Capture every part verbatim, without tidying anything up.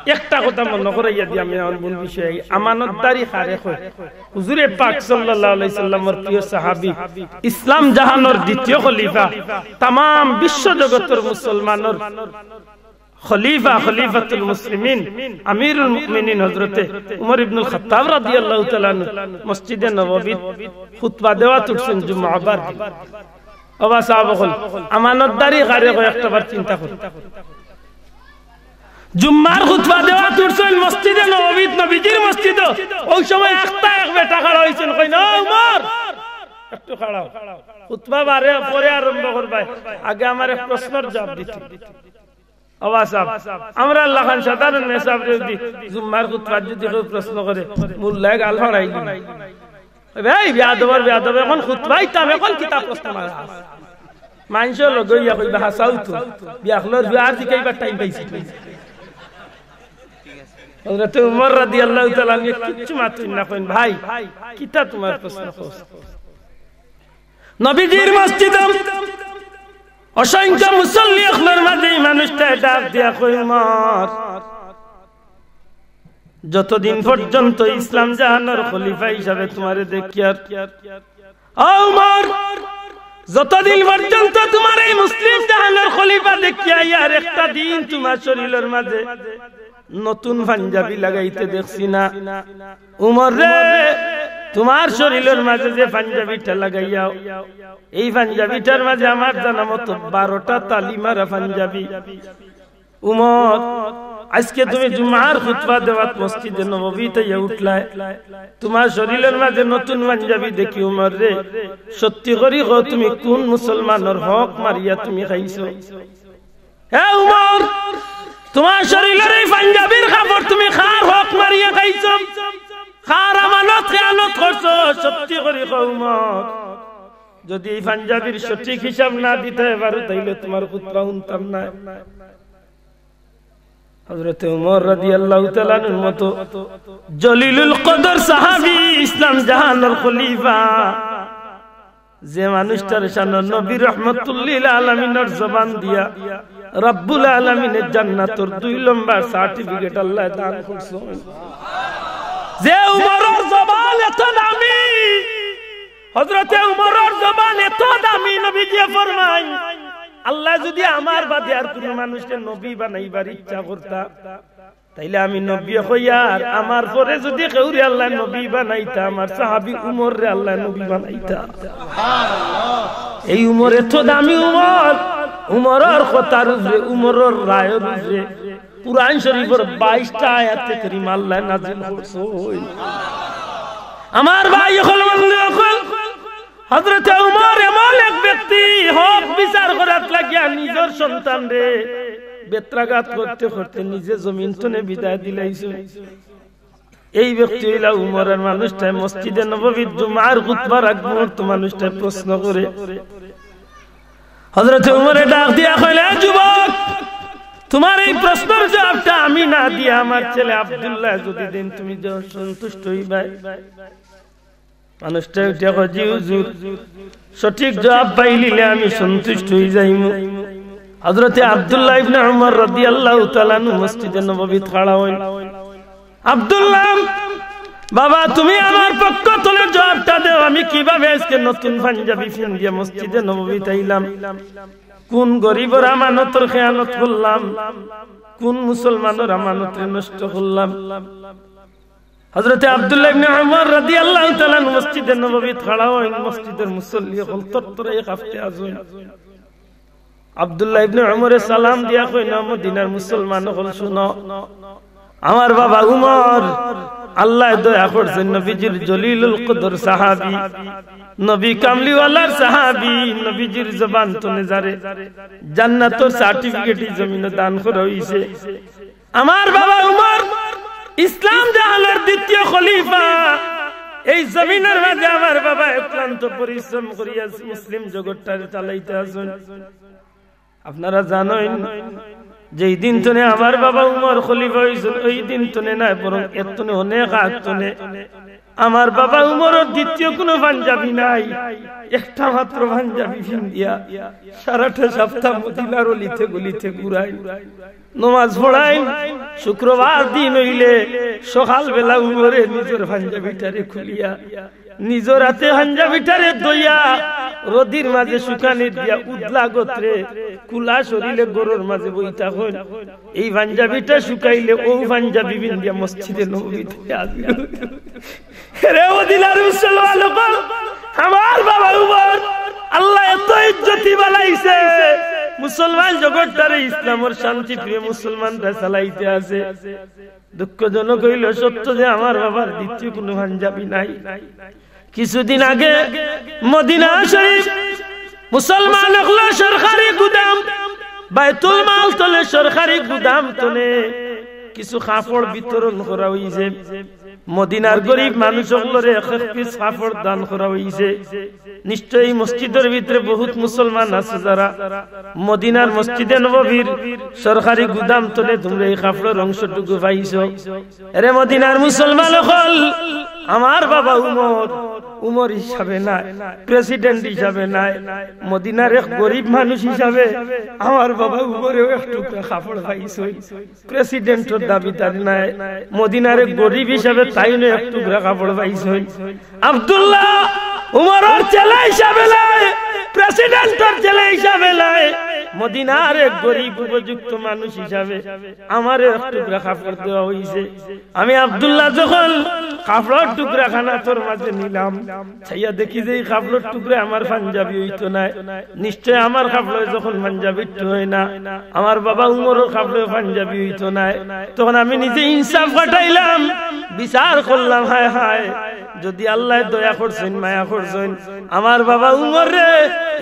একটা কথা মনো করাইয়া দি আমি আমার মূল বিষয়ে আই, আমানতদারি কারে কয়? হুজুরে পাক সাল্লাল্লাহু আলাইহি সাল্লামর প্রিয় সাহাবী, ইসলাম জাহানর দ্বিতীয় খলিফা, তামাম বিশ্ব জগতর মুসলমানর খলিফা, খলিফাতুল মুসলিমিন, আমিরুল মুমিনিন হযরতে উমর ইবনুল খাত্তাব রাদিয়াল্লাহু তাআলা আনহু মসজিদে নববীত খুতবা দেওয়াত উঠছইন জুম্মাবার দিন। ও বা সাহাবা অকল, আমানতদারি কারে কয় একটাবার চিন্তা করো। জুম্মার খুতবা দেওয়াত উঠছইন মসজিদে নববীত, নবীজির মসজিদো। অউ সময় একটা এক বেটা খাড়া অইছইন, কইন, "ও উমর, একটু খাড়াও।" খুতবা বারে পরে আরম্ভ করবায়, আগে আমার এক প্রশ্নর জুয়াব দিতে। ও বা সাব, আমরার লাখান সাধারণ মেসাবরে যুদি জুম্মার খুতবাত যুদি কেউ প্রশ্ন করে, মুল্লায় গাল ফাড়াই দিবো। "এই বেয়াদবর বেয়াদব, অখন খুতবা দিতাম, অখন কিতা প্রশ্ন মারা?" মানষর লগে অইয়া কইবা, "হাছাউ তো, বিয়াখলর বিয়ার দিকে এইবার টাইম পাইছি।" হযরতে উমর রাদিয়াল্লাহু তাআলা আনহু কিচ্ছু মাতইন না, কইন, "ভাই, কিতা তুমার প্রশ্ন কও?" নবীজির মসজিদো অসংখ্য মুসল্লি অকলর মাঝে ই মানুষটায় ডাক দিয়া কয়, "উমর, যতদিন পর্যন্ত ইসলাম জাহানর খলিফা হিসাবে তুমারে দেখিয়ার, ও উমর, যতদিন পর্যন্ত তুমারে ই মুসলিম জাহানর খলিফা দেখিয়ার, একটা দিন তুমার শরীলর মাঝে নতুন পাঞ্জাবি লাগাইতে দেখছি না। উমর রে, তুমার শরীলর মাঝে যে পাঞ্জাবিটা লাগাইয়াও, এই পাঞ্জাবিটার মাঝে আমার জানা মতো বারোটা তালি মারা পাঞ্জাবি। উমর, আইজকে তুমি জুমার খুতবা দেওয়াত মসজিদে নববীত আইয়া উঠলায়, তুমার শরীলর মাঝে নতুন পাঞ্জাবি দেখি, উমর রে, সত্যি করি কও, তুমি কুন মুসলমানর হক মারিয়া তুমি খাইছো?" হে উমর, তুমার শরীলর এই পাঞ্জাবির কাপড় তুমি কার হক মারিয়া খাইছো? কার আমানত খেয়ানত করছো? সত্যি করি কও উমর। যুদি এই পাঞ্জাবির সঠিক হিসাব না দিতায় পারো, তাইলে তুমার খুতবা হুনতাম নায়। হযরতে উমর রাদিয়াল্লাহু তাআলা আনহুর মতো জলিলুল কদর সাহাবী, ইসলাম জাহানর খলিফা, যে মানুষটার শানো নবী রহমাতুল্লিল আলামিনর জবান দিয়া রব্বুল আলামিনে জান্নাতর দুই লম্বর সার্টিফিকেট আল্লায় দান করছইন। যে উমরর জবান এত দামি, হযরতে উমরর জবান এত দামি, নবীজিয়ে ফরমাইন, "আল্লায় যুদি আমার বাদে আর কুনু মানুষরে নবী বানাইবার ইচ্ছা করতা, তাইলে আমি নবী অইয়ার, আমার পরে যুদি কেউরে আল্লায় নবী বানাইতা, আমার সাহাবী উমররে আল্লায় নবী বানাইতা।" এই উমর এত দামি উমর, উমরর কথার উপরে, উমরর রায়র উপরে কুরআন শরীফর বাইশটা আয়াতে কারিমা আল্লায় নাজিল করছইন। আমার ভাই অকল, বন্ধু অকল, হযরতে উমর এমন এক ব্যক্তি, হক বিচার করাত লাগিয়া নিজর সন্তানরে বেত্রাঘাত করতে করতে নিজে জমিন তনে বিদায় দিলাইছইন। এই ব্যক্তি অইলা উমর। আর মানুষটায় মসজিদে নববীত জুমার খুতবার আগ মুহূর্ত মানুষটায় প্রশ্ন করে। হযরতে উমরে ডাক দিয়া কইলা, "এ যুবক, তুমার এই প্রশ্নর জুয়াবটা আমি না দিয়া আমার ছেলে আব্দুল্লায় যুদি দেইন, তুমি যে সন্তুষ্ট অইবায়?" মানুষটায় উঠিয়া কয়, "জি হুজুর, সঠিক জুয়াব পাইলিলে আমি সন্তুষ্ট অইযাইমু।" হযরতে আব্দুল্লাহ ইবনে উমর রাদিয়াল্লাহু তাআলা আনহু মসজিদে নববীত খাড়া অইন। "আব্দুল্লাহ, বাবা, তুমি আমার পক্ষ তনে জুয়াবটা দেও, আমি কিভাবে আইজকে নতুন পাঞ্জাবি পিন্দিয়া মসজিদে নববীত আইলাম? কুন গরিবর আমানতর খেয়ানত করলাম? কুন মুসলমানর আমানতরে নষ্ট করলাম?" হযরতে আব্দুল্লাহ ইবনে উমর রাদিয়াল্লাহু তাআলা আনহু মসজিদে নববীত খাড়া অইন, মসজিদর মুসল্লি অকল তরতরাইয়া কাঁপতে আছইন। আব্দুল্লাহ ইবনে উমরে সালাম দিয়া কইন, "ও মদিনার মুসলমান অকল, হুনো, আমার বাবা উমর, আল্লায় দয়া করছইন, নবীজির জলিলুল কদর সাহাবী, নবী কামলিওয়ালার সাহাবী, নবীজির জবান তনে যারে জান্নাতর সার্টিফিকেট ই জমিনো দান করা অইছে।" আমার বাবা উমর ইসলাম জাহানর দ্বিতীয় খলিফা। এই জমিনর মাঝে আমার বাবা অক্লান্ত পরিশ্রম করিয়া মুসলিম জগতটারে চালাইতা আছইন। আপনারা জানইন, যেই দিন তনে আমার বাবা উমর খলিফা অইছইন, ওই দিন তনে নায়, বরং এর তনে অনেক আগ তনে আমার বাবা উমরর দ্বিতীয় কুনু পাঞ্জাবি নাই, একটা মাত্র পাঞ্জাবি ফিন্দিয়া সারাটা সপ্তাহ মদিনার অলিতে গলিতে ঘুরাইন, নমাজ পড়াইন। শুক্রবার দিন অইলে সকালবেলা উমরে নিজর পাঞ্জাবিটারে খুলিয়া, নিজর আতে পাঞ্জাবিটারে ধইয়া, রদির মাঝে শুকানি দিয়া উদলা গতরে, কুলা শরীলে ঘরর মাঝে বই থাকইন। এই পাঞ্জাবিটা শুকাইলে অউ পাঞ্জাবি ফিন্দিয়া মসজিদে নববীত হাজির অইন। রে মদিনার মুসলমান অকল, আমার বাবা উমর, আল্লায় এত ইজ্জতি বানাইছে, মুসলমান জগতটারে ইসলামর শান্তি প্রিয় মুসলমানরা চালাইতে আছে। দুঃখজনক অইলো সত্য যে আমার বাবার দ্বিতীয় কুনু পাঞ্জাবি নাই। কিছুদিন আগে মদিনা শরীফ মুসলমান অকলর সরকারি গুদাম, বায়তুল মাল তনে, সরকারি গুদাম তনে কিছু কাপড় বিতরণ করা অইছে। মদিনার গরিব মানুষ অকলরে এক এক পিস কাপড় দান করা অইছে। নিশ্চয়ই মসজিদর ভিতরে বহুত মুসলমান আছে, যারা মদিনার মসজিদে নববীর সরকারি গুদাম তনে তুমরা এই কাপড়র অংশটুকু পাইছো। এরে মদিনার মুসলমান অকল, আমার বাবা উমর, উমর হিসাবে নায়, প্রেসিডেন্ট হিসাবে নায়, মদিনার এক গরিব মানুষ হিসাবে আমার বাবা উমরেও এক টুকরা কাপড় পাইছইন। প্রেসিডেন্টর দাবিদার নায়, মদিনার এক গরিব হিসাবে তাইনও এক টুকরা কাপড় পাইছইন। আব্দুল্লাহ উমরর ছেলে হিসাবে নায়, প্রেসিডেন্টর ছেলে হিসাবে নায়, মদিনার এক গরিব উপযুক্ত মানুষ হিসাবে আমারে এক টুকরা কাপড় দেওয়া অইছে। আমি আব্দুল্লাহ যখন কাপড়র টুকরা খান আতর মাঝে নিলাম, চাইয়া দেখি যে এই কাপড়র টুকরা আমার পাঞ্জাবি অইতো নায়, নিশ্চয় আমার কাপড়ে যখন পাঞ্জাবির টু অয় না, আমার বাবা উমরর কাপড়ে পাঞ্জাবি অইতো নায়। তখন আমি নিজে ইনসাফ খাটাইলাম, বিচার করলাম, হায় হায়, যদি আল্লায় দয়া করছইন, মায়া করছইন, আমার বাবা উমররে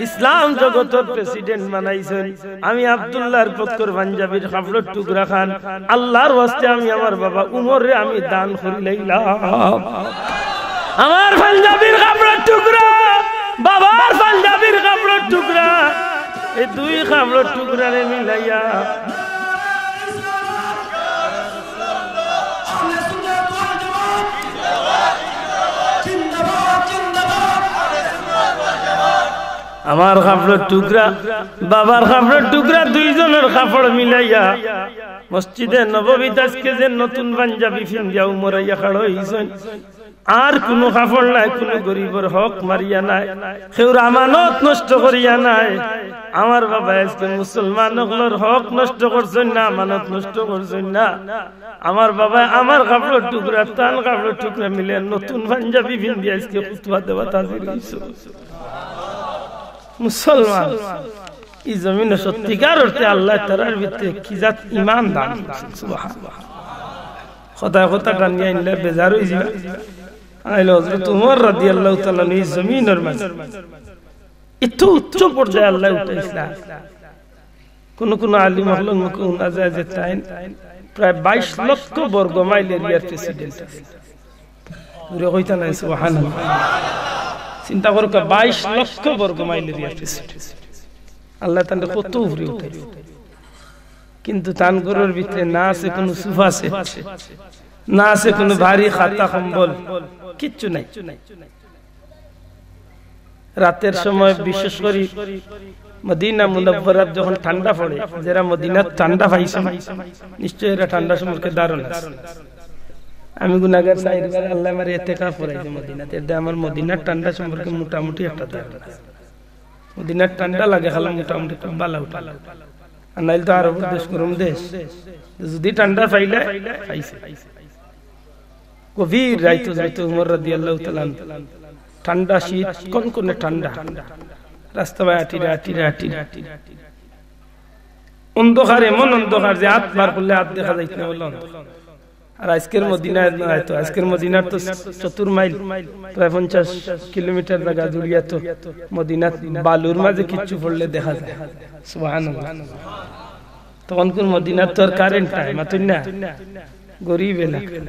ইসলাম জগতর প্রেসিডেন্ট বানাইছইন, আমি আব্দুল্লাহর পক্ষর পাঞ্জাবির কাপড়র টুকরা খান আল্লাহর ওয়াস্তে আমি আমার বাবা উমররে আমি দান করিলাইলাম। আমার পাঞ্জাবির কাপড়র টুকরা, বাবার পাঞ্জাবির কাপড়র টুকরা, এই দুই কাপড়র টুকরারে মিলাইয়া আমার কাপড়র টুকরা, বাবার কাপড়র টুকরা, দুইজনর কাপড় মিলাইয়া মসজিদে নববীত আজকে যে নতুন পাঞ্জাবি ফিন্দিয়া উমর আইয়া খাড়া অইছইন, আর কুনু কাপড় নাই, কুনু গরিবর হক মারিয়া নাই, কেউর আমানত নষ্ট করিয়া নাই। আমার বাবা আজকে মুসলমান অকলর হক নষ্ট করছইন না, আমানত নষ্ট করছইন না। আমার বাবা আমার কাপড়র টুকরা, তান কাপড়র টুকরা মিলে নতুন পাঞ্জাবি ফিন্দি আজকে খুতবা দেওয়াত হাজির অইছইন। মুসলমান, ই জমিনো সত্যিকার অর্থে আল্লায় তারার ভিতরে কি জাত ইমান দান করছইন, সুবহানাল্লাহ। কথা কথা টানিয়া আনলে বেজার অইযিবা। আইলে হযরত উমর রাদিয়াল্লাহু তাআলা আনহু ই জমিনর মাঝে এত উচ্চ পর্যায়ে আল্লায় উঠাইছলা। কুনু কুনু আলিম অকলর মুখে হুনা যায় যে তাইন প্রায় বাইশ লক্ষ বর্গ মাইল এরিয়ার প্রেসিডেন্ট আছলা। জোরে কইতা নায়, সুবহানাল্লাহ। চিন্তা করউক্কা, বাইশ লক্ষ বর্গ মাইল এরিয়ার প্রেসিডেন্ট। আল্লায় তানরে কত উপরে উঠাইছে। কিন্তু তান ঘরর ভিতরে না আছে কুনু সোফা সেট, না আছে কুনু ভারী খাতা কম্বল, কিচ্ছু নাই। রাতের সময় বিশেষ করি মদিনা মুনাওয়ারাত যখন ঠান্ডা পড়ে, যেরা মদিনাত ঠান্ডা পাইছইন, নিশ্চয় এরা ঠান্ডা সম্পর্কে ধারণা আছে। আমি গুনাগার, চাইরবার আল্লায় আমারে এতেকাফ করাইছে মদিনাত, এরদায় আমার মদিনার ঠান্ডা সম্পর্কে মোটামুটি একটা ধারণা আছে। মদিনার ঠান্ডা লাগে, খালি মোটামুটি খুব ভালা উঠা। আর নাইলে তো আরবর দেশ গরম দেশ, যদি ঠান্ডা পাইলে পাইছে। গভীর রাইত হযরত উমর রাদিয়াল্লাহু তাআলা আনহু, ঠান্ডা শীত, কনকনে ঠান্ডা, রাস্তা বায় আটিরা, আটিরা, আটিরা। অন্ধকার, এমন অন্ধকার যে আত বার করলে আত দেখা যাইত না, বলে অন্ধকার। আর আজকের মদিনায় নয় তো, আজকের মদিনার তো চতুর মাইল, প্রায় পঞ্চাশ কিলোমিটার জাগা জুড়িয়া তো মদিনাত বালুর মাঝে কিচ্ছু পড়লে দেখা যায়। সুবহানাল্লাহ। তখনকুর মদিনাত তো আর কারেন্ট নাই, মাতইন না, গরিব এলাকা।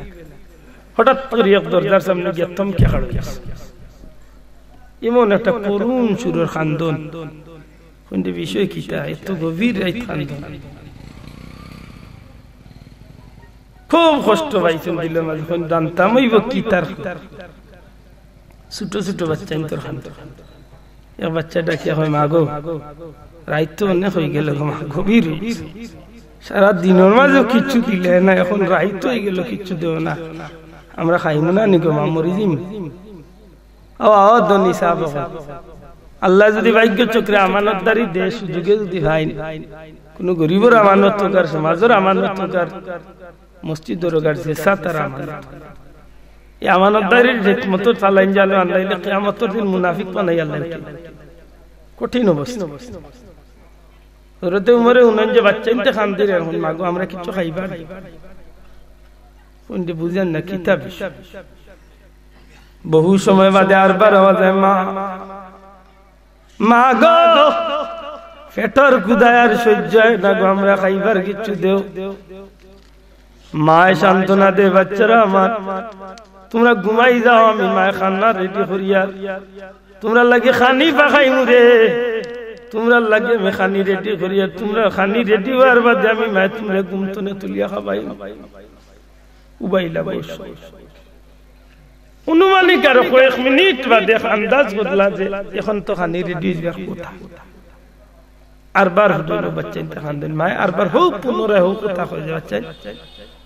হঠাৎ করি এক দরজার সামনে গিয়া থমকিয়া খাড়া অইছে। এমন একটা করুণ সুরর কান্দন। কইন যে বিষয় কিতা, এত গভীর রাইত কান্দন। খুব কষ্ট পাইছইন দিলর মাঝে, কইন জানতাম অইবো কিতার। ছোট ছোট বাচ্চাইন্তর কান্দে। এক বাচ্চায় ডাকিয়া কয়, "মা গো, রাইত তো অনেক অইগেলো গো মা, গভীর অইগেছে। সারা দিনর মাঝেও কিচ্ছু দিলে না, এখন রাইত অইগেলো, কিচ্ছু দেও না। আমরা খাইমু না নি গো মা, মরি যিমু।" ও, ও, ধনী সাব অকল। আল্লায় যুদি ভাগ্য চক্রে আমানতদারি দেয়, সুযোগে যুদি পাইন, কুনু গরিবর আমানত অউক আর সমাজর আমানত অউক আর মসজিদ দরগার যে সাতার আমানত, এই আমানতদারির যে মতো চালাইন জানো, আল্লায় কিয়ামতর দিন মুনাফিক বানাইয়া আল্লায় কঠিন অবস্থা। হযরতে উমরে হুনইন যে বাচ্চাইন্তে কান্দের, এখন, "মা গো, আমরা কিচ্ছু খাইবার।" কইন যে বুঝেন না, কিতা বিষয়? বহু সময় বাদে আরবার আওয়াজ অয়, "মা, মা গো, পেটর ক্ষুধায় আর সহ্য অয় না গো, আমরা খাইবার কিচ্ছু দেও।" মায় সান্ত্বনা দেয়, "বাচ্চারা আমার, তুমরা ঘুমাই যাও, আমি মায় খানা রেডি করিয়ার তুমরার লাগি খানি পাকাইমু রে, তুমরার লাগি আমি খানি রেডি করিয়ার, তুমরার খানি রেডি অওয়ার বাদে আমি মায় তুমরারে ঘুম তনে তুলিয়া খাবাইমু।" উবাইলা বইছে। অনুমানিক আরো কয়েক মিনিট বাদে আন্দাজ বদলা যে এখন তো খানি রেডি অইবার কথা। আরবার হুদইলো বাচ্চাইন্তে কান্দইন, মায় আরবার হউ পুনরায় হউ কথা কয় যে, "বাচ্চাইন,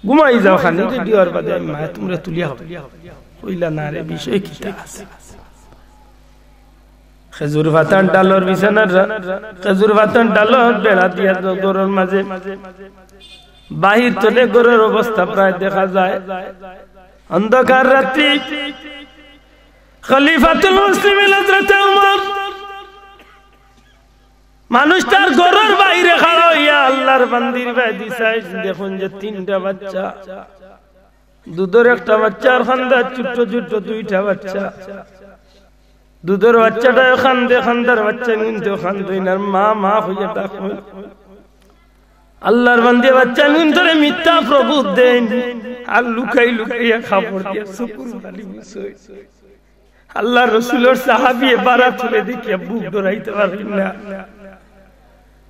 ঘুমাই যাও, খানি রেডি অওয়ার বাদে আমি মায় তুমরারে তুলিয়া খাবাইমু।" কইলা, "না রে, বিষয় কিতা আছে?" খেজুর পাতার ডালর বিছানার রা-, খেজুর পাতার ডালর বেড়া দিয়া তো ঘরর মাঝে, বাহির তনে ঘরর অবস্থা প্রায় দেখা যায় অন্ধকার রাত্রি। খলিফাতুল মুসলিমিন হযরতে উমর মানুষটার ঘরর বাইরে খাড়া অইয়া আল্লার বান্দির বায়দি চাইন, দেখইন যে তিনটা বাচ্চা, দুধর একটা বাচ্চা আর কান্দার ছোট্ট ছোট্ট দুইটা বাচ্চা। দুধর বাচ্চাটায় কান্দে, কান্দার বাচ্চাইন্তে কান্দইন, আর মা মা কইয়া ডাকইন। আল্লার বান্দিয়ে বাচ্চাইন্তরে মিথ্যা প্রবোধ দেইন, আর লুকাই লুকাইয়া কাপড় দিয়া চকুর পানি মুছইন। আল্লার রসুলর সাহাবিয়ে বারা তুলে দেখিয়া বুক ডরাইতা পারইন না।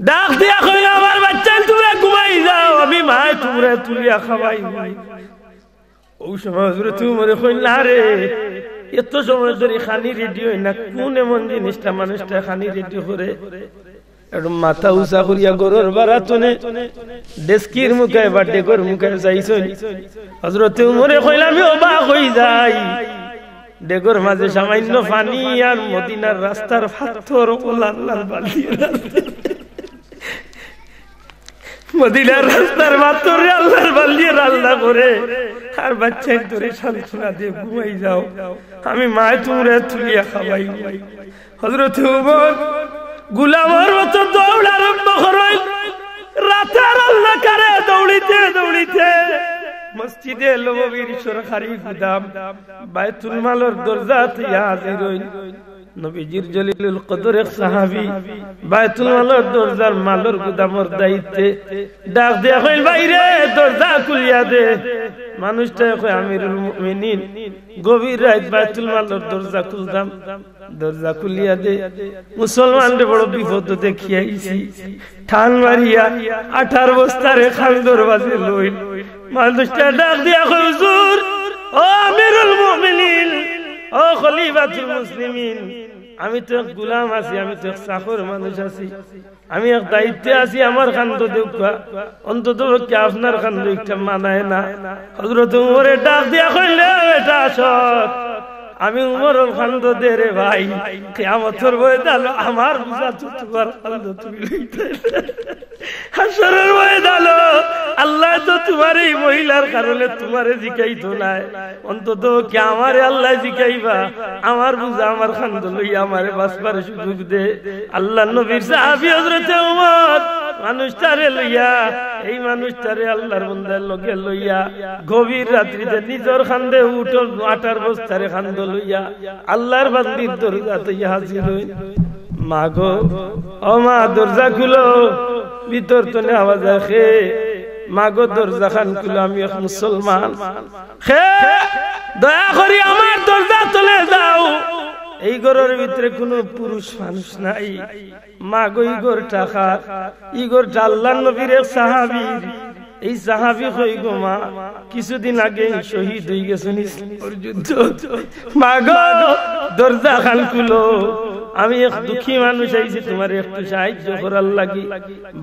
ডাক দিয়া কইলা, "আমার বাচ্চাইন, তুমরা ঘুমাই যাও, আমি মায় তুমরারে তুলিয়া খাবাইমু।" অউ সময় হযরতে উমরে কইন, "না রে, এত সময় ধরি খানি রেডি অয় না, কুন এমন জিনিসটা মানুষটায় খানি রেডি করে?" একটু মাথা উচা করিয়া ঘরর বারা তনে ডেস্কির মুখায় বা ডেগর মুখায় চাইছইন। হযরতে উমরে কইলা, "আমি অবাক অই যাই, ডেগর মাঝে সামান্য পানি আর মদিনার রাস্তার পাথর অকল আল্লার বান্দিয়ে রান্ধে। মদিনার রাস্তার পাথররে আল্লার বান্দিয়ে রান্না করে, আর বাচ্চাইন্তরে সান্ত্বনা দেয়, ঘুমাই যাও, আমি মায় তুমরারে তুলিয়া খাবাইমু।" হযরতে উমর গোলামর মতো দৌড় আরম্ভ করইন। রাতের অন্ধকারে দৌড়িতে দৌড়িতে মসজিদে নববীর সরকারি গুদাম বায়তুল মালর দরজাত আইয়া হাজির অইন। নবীজির জলিলুল কদর এক সাহাবী বায়তুল মালর দরজার মালর গুদামর দায়িত্বে। ডাক দিয়া কইল, "ভাইরে, দরজা খুলিয়া দে।" মানুষটায় কয়, "আমিরুল মুমিনিন, গভীর রাইত বায়তুল মালর দরজা খুলতাম, দরজা খুলিয়া দে। মুসলমানরে বড় বিপদো দেখিয়া আইছি।" টান মারিয়া আটার বস্তারে কান্দর মাঝে লইল। মানুষটায় ডাক দিয়া কয়, "হুজুর, ও আমিরুল মুমিনিন, ও খলিফাতুল মুসলিমিন, আমি তো এক গোলাম আছি, আমি তো এক চাকর মানুষ আছি, আমি এক দায়িত্বে আছি, আমার কান্দো দেউক্কা, অন্তত পক্ষে আপনার কান্দো একটা মানায় না।" হযরতে উমরে ডাক দিয়া কইলা, "বেটা, সর, আমি উমরর কান্দো দে রে ভাই, কিয়ামতর ময়দানো আমার বুঝা তো তুমার কান্দো তুমি লইতায় না। হাশরর ময়দানো আল্লায় তো তুমার এই মহিলার কারণে তুমারে জিকাইতো নায়, অন্তত কি আমারে আল্লায় জিকাইবা, আমার বুঝা আমার কান্দো লইয়া আমারে বাঁচবার সুযোগ দে।" আল্লার নবীর সাহাবী হযরতে উমর মানুষটারে লইয়া, এই মানুষটারে আল্লার বান্দার লগে লইয়া গভীর রাত্রিতে নিজর কান্দে উঠো আটার বস্তারে কান্দো লইয়া আল্লার বান্দির দরজাত আইয়া হাজির অইন। "মা গো, ও মা, দরজা খুলো।" ভিতর তনে আওয়াজ আয়, "কে? মা গো, দরজাখান খুলো, আমি এক মুসলমান। কে? দয়া করি আমার দরজা তলে যাও।" এই ঘরর ভিতরে কুনু পুরুষ মানুষ নাই। "মা গো, ই ঘরটা কার?" "ই ঘরটা আল্লার নবীর এক সাহাবীর।" এই সাহাবী কই গো মা, কিছুদিন আগে শহীদ অইগেছইন ইসলামর যুদ্ধো। মা গো, দরজা খান খুলো, আমি এক দুঃখী মানুষ আইছি তুমারে একটু সাহায্য করার লাগি।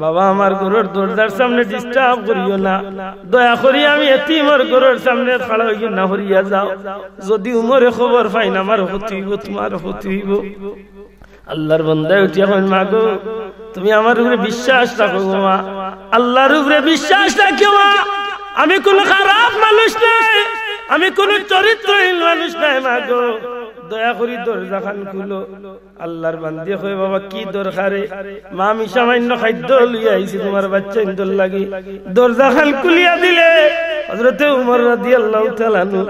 বাবা, আমার ঘরর দরজার সামনে disturb করিও না, দয়া করি আমি এতিমর ঘরর সামনে খাড়া অইয়া না হরিয়া যাও। যদি উমরে খবর পাইন, আমার ক্ষতি অইবো, তুমার ক্ষতি অইবো। আল্লার বান্দায় উঠিয়া কইন, মা গো, তুমি আমার উপরে বিশ্বাস রাখো গো মা, আল্লার উপরে বিশ্বাস রাখিও মা। আমি কুনু খারাপ মানুষ নায়, আমি কুনু চরিত্রহীন মানুষ নায় মা গো, দয়া করি দরজা খান খুলো। আল্লার বান্দি কয়, বাবা, কি দরকারে? মা, আমি সামান্য খাদ্য লইয়া আইছি তুমার বাচ্চাইন্তর লাগি। দরজা খান খুলিয়া দিলে হযরতে উমর রাদিয়াল্লাহু তাআলা আনহু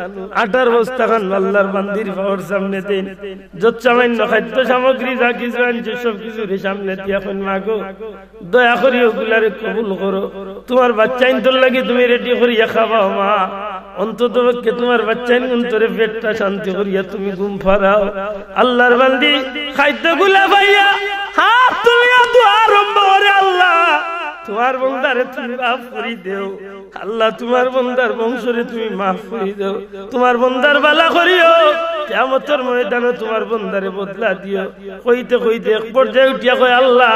আটার বস্তা খান আল্লার বান্দির পাওর সামনে দেইন। যত সামান্য খাদ্য সামগ্রী যা কিছু আনছে, সব কিছুরে সামনে দিয়া কইন, মা গো, দয়া করি অগুলারে কবুল করো। তুমার বাচ্চাইন্তর লাগি তুমি ready করিয়া খাবাও মা। অন্তত পক্ষে তুমার বাচ্চাইন্তরে পেটটা শান্তি করিয়া তুমি ঘুম পাড়াও। আল্লার বান্দি খাদ্যগুলা পাইয়া হাত তুলিয়া দোয়া আরম্ভ করে, আল্লাহ, তুমার বন্দারে তুমি মাফ করি দেও। আল্লাহ, তুমার বন্দার বংশরে তুমি মাফ করি দেও, তুমার বন্দার বালা করিও, কিয়ামতর ময়দানো তুমার বন্দারে বদলা দিও। কইতে কইতে এক পর্যায়ে উঠিয়া কয়, আল্লাহ,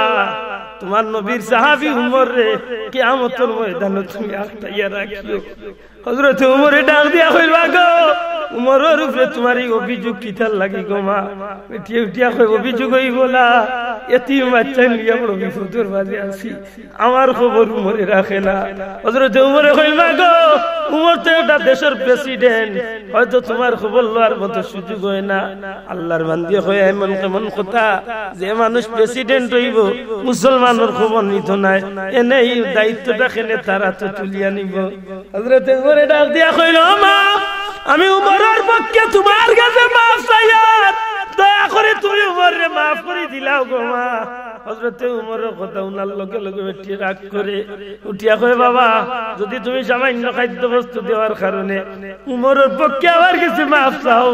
তুমার নবীর সাহাবী উমররে কিয়ামতর ময়দানো তুমি আটকাইয়া রাখিও। হযরতে উমরে ডাক দিয়া কইল, মা গো, উমরর উপরে তুমার এই অভিযোগ কিতার লাগি গো মা? উঠিয়া উঠিয়া কয়, অভিযোগ অইবো না, এতিম বাচ্চাইন লইয়া বড় বিপদর মাঝে আছি। আমার খবর উমরে রাখে না। হযরতে উমরে কইল, মা গো, উমর তো একটা দেশর president, হয়তো তুমার খবর লওয়ার মতো সুযোগ অয় না। আল্লার বান্দিয়ে কয়, এমন কেমন কথা, যে মানুষ president অইবো, মুসলমানর খবর নিতো নায়, এনে এই দায়িত্বটা কেনে তার আতো তুলিয়া নিবো? হযরতে উমরে ডাক দিয়া কইল, ও মা, আমি উমরর পক্ষে তুমার গেছে মাফ চাইয়ার, দয়া করি তুমি উমররে মাফ করি দিলাও গো মা। হযরতে উমরর কথা হুনার লগে লগে বেটি রাগ করে উঠিয়া কয়, বাবা, যদি তুমি সামান্য খাদ্যবস্তু দেওয়ার কারণে উমরর পক্ষে আমার গেছে মাফ চাও,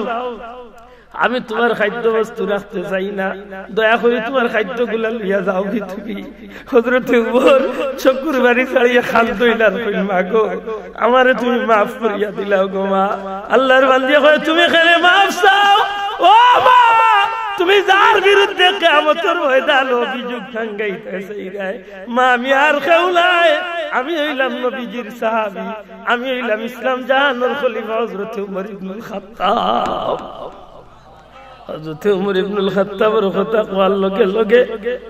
আমি তুমার খাদ্যবস্তু রাখতে চাই না, দয়া করি তুমার খাদ্যগুলা লইয়া যাওগি তুমি। হযরতে উমর চকুর পানি ছাড়িয়া কান্দইলা আর কইল, মা গো, আমারে তুমি মাফ করিয়া দিলাও গো মা। আল্লার বান্দিয়ে কয়, তুমি কেনে মাফ চাও? ও মা, তুমি যার বিরুদ্ধে কিয়ামতর ময়দানো অভিযোগ টাঙ্গাইতায় চাইরায়, মা, আমি আর কেউ নায়, আমি অইলাম নবীজির সাহাবী, আমি অইলাম ইসলাম জাহানর খলিফা হযরতে উমর ইবনুল খাত্তাব। হযরতে উমর ইবনুল খাত্তাবর কথা কওয়ার লগে লগে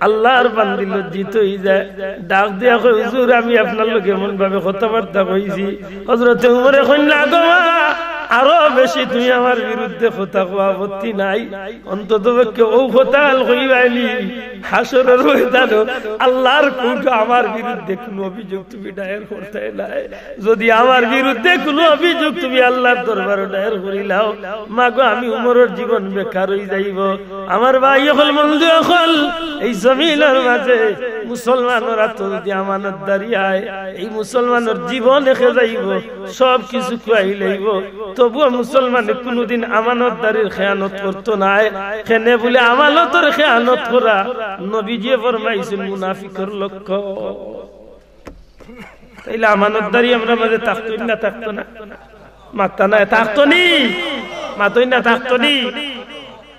আল্লার বান্দি লজ্জিত অইযায়, ডাক দিয়া কয়, হুজুর, আমি আপনার লগে এমন ভাবে কথাবার্তা কইছি। হযরতে উমরে কইন, না গো মা, আরো বেশি তুমি আমার বিরুদ্ধে কথা কওয়া আপত্তি নাই, অন্তত পক্ষে অউ কথা আল কইবায়নি, হাশরর ময়দানো আল্লার কোর্টো আমার বিরুদ্ধে কুনু অভিযোগ তুমি দায়ের করতায় নায়। যদি আমার বিরুদ্ধে কুনু অভিযোগ তুমি আল্লার দরবারো দায়ের করিলাও, মা গো, আমি উমরর জীবন বেকার অইযাইবো। আমার ভাই অকল, বন্ধু অকল, এই জমিনর মাঝে মুসলমানর আতো যদি আমানতদারি আয়, এই মুসলমানর জীবন একে যাইবো, সব কিছু খুয়াই লাইবো, তবুও মুসলমানে কুনুদিন আমানতদারির খেয়ানত করতো নায়। কেনে বুলে আমানতর খেয়ানত করা নবীজিয়ে ফরমাইছইন মুনাফিকর লক্ষণ। তাইলে আমানতদারি আমরার মাঝে থাকতো না, থাকতো না? মাতইন না, থাকতো নি? মাতইন না, থাকতো নি?